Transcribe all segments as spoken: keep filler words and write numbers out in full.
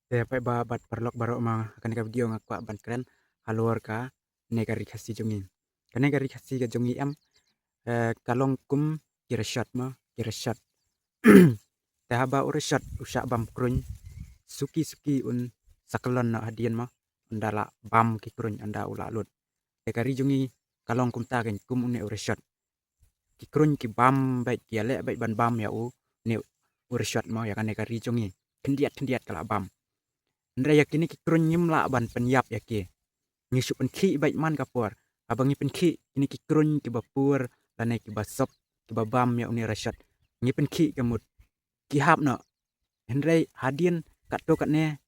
Te peit ba bad paralok baroh ma, ha kane ka video nga kwah ban kren halor kane ka ri Khasi jong ngi. Kane ka ri Khasi ka jong ngi em, eh, ka long kum ki rashot ma, ki rashot. Te haba u rashot u shah bam kruin, suki suki un sa kyllon noh hadien ma, ynda la bam ki kruin ynda u la lut. Te ka ri jong ngi ka long kumta kein kum une u rashot. Ki kruin ki bam beit, ki ïaleh beit ban bam ïa une u rashot ma, ïa kane ka ri jong ngi. Khyndiat khyndiat ka la bam. Hynrei ïa kine ki kruin ngim lah ban pynïap ïa ki. Ngi shu pynkhih beit man ka por. Haba ngi pynkhih kine ki kruin kiba pur lane kiba sop, kiba bam ïa une u rashot, ngi pynkhih ka mut ki hap noh. Hynrei hadien katto katne,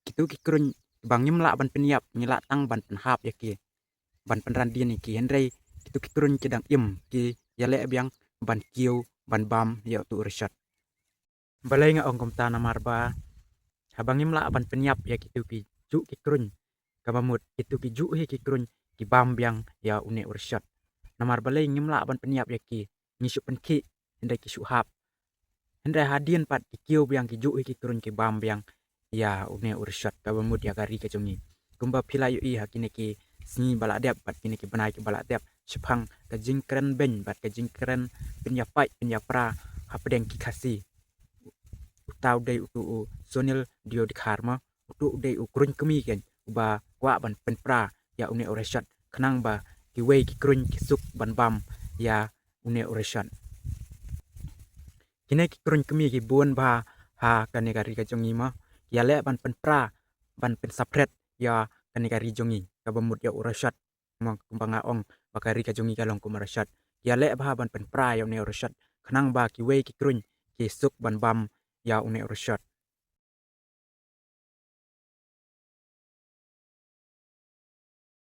kitu ki kruin ba ngim lah ban pynïap, ngi lah tang ban pynhap ïa ki, ban pynran dien ïa ki. Hynrei kitu ki kruin ki dang im, ki ïaleh biang ban kiew, ban bam ïa utu u rashot. Balei nga ong kumta? Namar ba haba ngim lah ban pynïap ïa kitu ki juh ki kruin, kaba mut kitu ki juh hi ki kruin ki bam biang ïa une u rashot. Namar balei ngim lah ban pynïap ïa ki? Ngi shu pynkhih, hynrei ki shu hap. Hynrei hadien pat ki kiew biang, ki juh hi ki kruin ki bam biang ïa une u rashot, kaba mut ïa ka ri ka jong ngi. Kumba phi la ïohi ha kine ki sngi ba la dep bad kine ki bnai kiba la dep, shaphang ka jingkren beiñ bad ka jingkren pynïapait pynïapra hapdeng ki Khasi, uta u dei utu u Sunil Deodhar ma. Utu u dei u kruin kmie kein uba kwah ban pynpra ïa une u rashot, khnang ba kiwei ki kruin ki suk ban bam ïa une u rashot. Kine ki kruin kmie ki bun bha ha kane ka ri ka jong ngi ma, ki ïaleh ban pynpra, ban pynsaphriang ïa kane ka ri jong ngi, kaba mut ïa u rashot. Ma, kumba nga ong ba ka ri ka jong ngi ka long kum u rashot, ki ïaleh bha ban pynpra ïa une u rashot, khnang ba kiwei ki kruin ki suk ban bam ïa une u rashot.